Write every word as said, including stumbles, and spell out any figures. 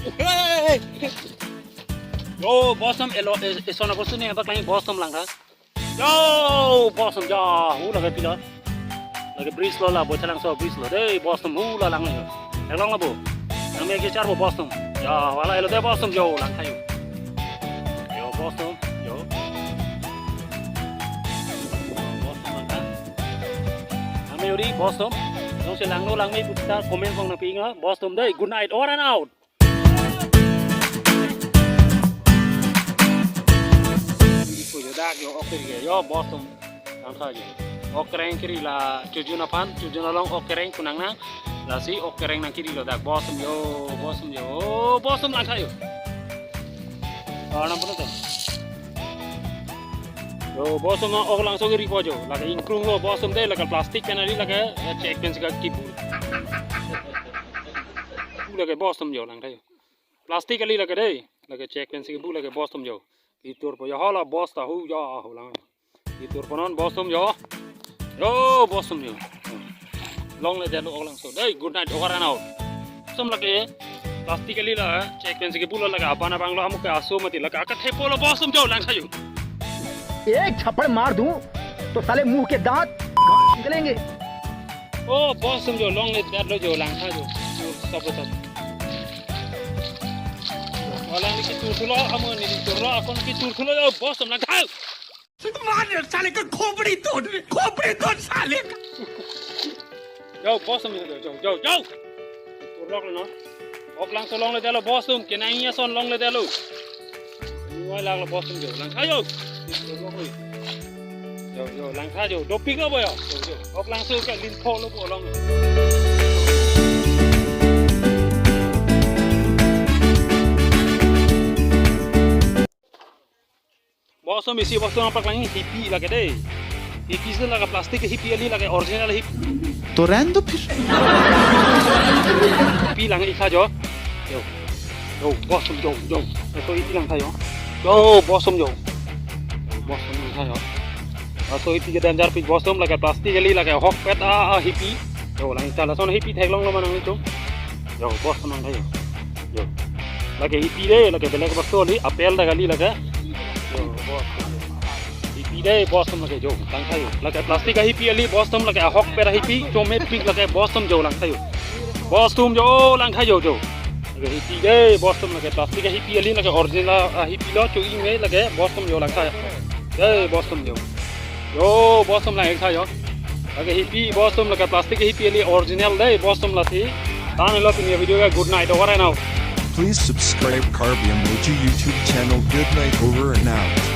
Hey! Yo, boss atum elo, eh, eh, sona boss ne bak lang boss atum langtha. Yo, boss atum yo, hu lake pilo. Lake bridge lo la, Boithalangso bridge lo. Dei, boss atum hu la lang yo. Theklong la bo. Nang me ke char bo boss atum. Yo, wala elo dei boss atum yo, langtha yo. Yo, boss atum yo. Boss atum langtha. Nang me ori boss atum. Jongsi langno langme pu ta comment bong nangpi nga. Boss atum dei, good night, over and out. Ipo yo dak yo ok kiri yo boss atum. Langtha yo. Ok kereng kiri la chojun aphan, chojun along ok kereng kunang na. Lasi ok kereng nang kiri lo dak boss atum yo, boss atum yo. Oh, boss atum langtha yo. Oh, nang puno to. Yo, boss atum ok langso kiri po yo. Lake ingkrung lo boss atum dei, lake plastic pen ari lake, eh, check pen si kebu. Lake boss atum yo langtha yo. Plastic kali lake dei. Lake check pen si kebu lake boss atum yo. Itur po yo hala boss ta hu yo hu lang. Itur po non boss atum yo. Yo boss atum yo. Longledetlo ok langso. Dei, good night, over and out. Boss atum lake plastic kali la check pen si kebu lo lake aban abang lo amuk ke aso mati lake akathepo lo boss atum yo langtha yo. एक थप्पड़ मार दूं तो साले मुंह के दांत निकलेंगे। Oh, boss atum yo, longledetlo yo, langtha yo. Yo, stop lo, stop. Wala ne ketur thulo, amo ne ketur lo, akon ketur thulo yo, boss atum langtha yo. मार साले का खोपड़ी तोड़, खोपड़ी तोड़ साले का। Yo, boss atum yo, yo, yo, yo. Turlok lo no. Ok langso longledetlo boss atum, kenang ason longledetlo. Nuai lak lo boss atum yo, langtha yo. Yo, yo, langtha yo, dopik lo bo yo. Yo, yo. Ok langso ke lin pho lo bo long. Boss atum isi boss atum paklang hipi lake dei. Hipi si lake plastic hipi kali lake original hipi. तो रहने दो फिर। Hipi lang-ik tha yo. Yo. Yo, boss atum yo, yo. Laso hipi langtha yo. Yo, boss atum yo. Yo, boss atum langtha yo. Laso hipi ke danger pik boss atum lake plastic kali lake ahokpet a, a hipi. Yo, lang-ik tha lason hipi theklong lo ma nanglitum. Yo, boss atum langtha yo. Yo. Lake hipi dei, lake belek bostu kali, apple ta kali lake. Yo, boss. Hipi dei, boss atum lake yo, langtha yo. Lake plastic ahipi kali, boss atum lake ahokpet ahipi, chomepik lake boss atum yo, langtha yo. Boss atum yo, langtha yo, yo. Lake hipi dei, boss atum lake plastic ahipi kali, lake original ahipi lo, cho-ing me lake boss atum yo, langtha yo. Dei, boss atum yo. Yo, boss atum lang-ik tha yo. Lake hipi boss atum lake plastic hipi kali original dei boss atum lasi. Tan lo pini video ke good night over and out. Please subscribe Karbi Emoji YouTube channel. Good night over and out.